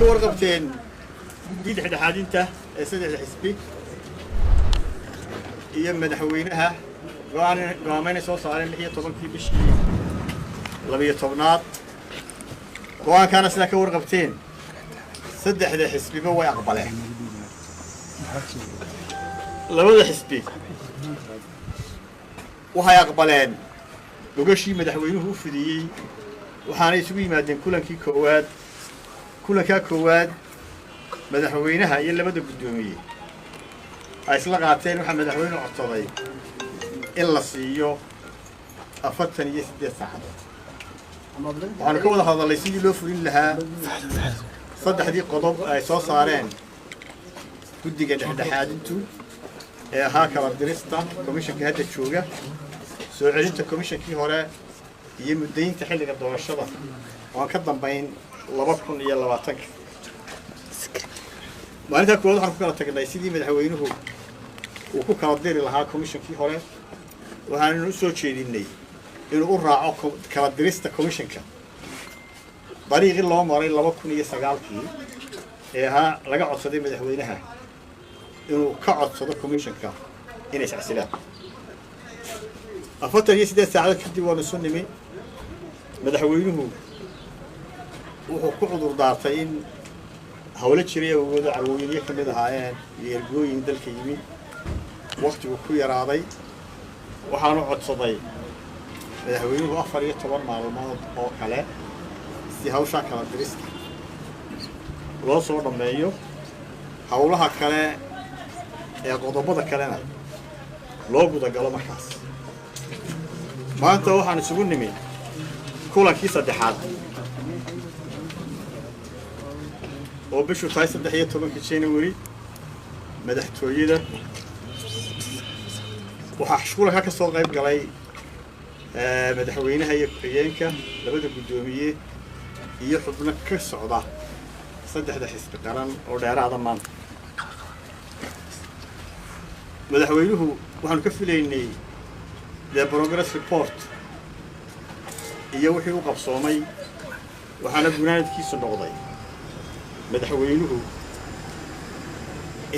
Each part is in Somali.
Ka warqabteen guddii dhexdhexaadinta ee saddexda xisbi iyo madaxweynaha go'aan go'aameynay soo saareen 16-kii bishii 12aad. Go'aankaana sidaa ka warqabteen, saddexda xisbiba way aqbaleen. Labada xisbi waxay aqbaleen gogashii madaxweynuhu u fidiyey, waxaanay isugu yimaadeen kulankii koowaad. Kulankaa koowaad madaxweynaha iyo labada guddoomiye ay isla qaateen. Waxaa madaxweynuhu codsaday in la siiyo 48 saacadood. Waxaanu ka wada hadalnay sidii loo fulin lahaa saddexdii qodob ay soo saareen guddiga dhexdhexaadintu ee ahaa kala dirista komishanka hadda jooga, soo celinta komishankii hore iyo muddaynta xilliga doorashada oo aan ka dambayn 2020-ka. Maalintaa koowaad waxaan ku kala tagnay sidii madaxweynuhu uu ku kala diri lahaa komishankii hore. Waxaannu u soo jeedinay inuu u raaco kala dirista komishanka dariiqii loo maray 2009-kii ee ahaa laga codsaday madaxweynaha inuu ka codsado komishanka inay iscasilaan. 48 saacadood kadib waanu isu nimi. Madaxweynuhu wuxuu ku cudur daartay in hawlo jiray awgooda, carwooyinyo ka mid ahaayeen iyo ergooyin dalka yimi, waktigu ku yaraaday. Waxaanu codsaday madaxweynuhu 14 maalmood oo kale si hawshaa kala dirista loo soo dhammeeyo, hawlaha kale ee qodobada kalena loo gudagalo. Markaas maanta waxaan isugu nimi kulankii saddexaad oo bishu tahay 13-ka January madaxtooyada. Waxaa kulanka ka soo qayb galay madaxweynaha iyo ku-xigeenka, labada guddoomiye iyo xubno ka socda saddexda xisbi qaran oo dheeraada. Maanta madaxweynuhu waxaanu ka filaynay dee progress report iyo wixii u qabsoomay. Waxaana gunaanadkiisu noqday madaxweynuhu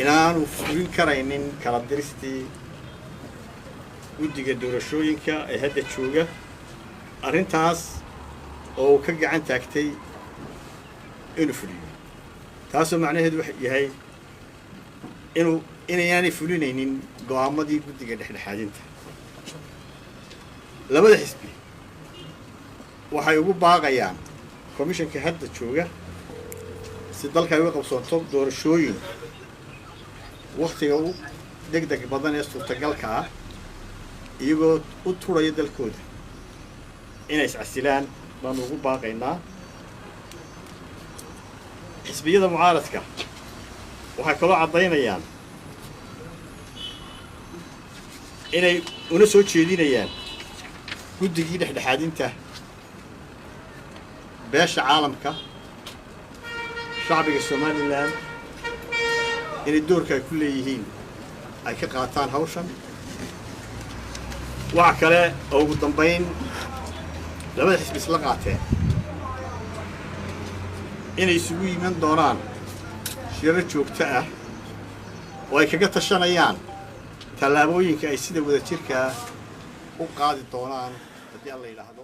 inaanu fulin karaynin kala diristii guddiga doorashooyinka ee hadda jooga, arrintaas oo uu ka gacan taagtay inuu fuliyo, taasoo macnaheedu waxa yahay inuu inayaanay fulinaynin go'aamadii guddiga dhexdhexaadinta. Labada xisbi waxay ugu baaqayaan komishanka hadda jooga, si dalka ay uga qabsoonto doorashooyin waktiga u deg deg badan ee suurtagalka ah, iyagoo u turaya dalkooda, inay iscasilaan baanu ugu baaqaynaa. Xisbiyada mucaaradka waxay kaloo caddaynayaan inay una soo jeedinayaan guddigii dhexdhexaadinta, beesha caalamka, shacbiga Somaliland inay doorka ay ku leeyihiin ay ka qaataan hawshan. Waxa kale oo ugu dambayn labada xisbi isla qaateen inay isugu yiman doonaan shiro joogto ah oo ay kaga tashanayaan tallaabooyinka ay sida wadajirkaa u qaadi doonaan haddii Alla yidhaahdo.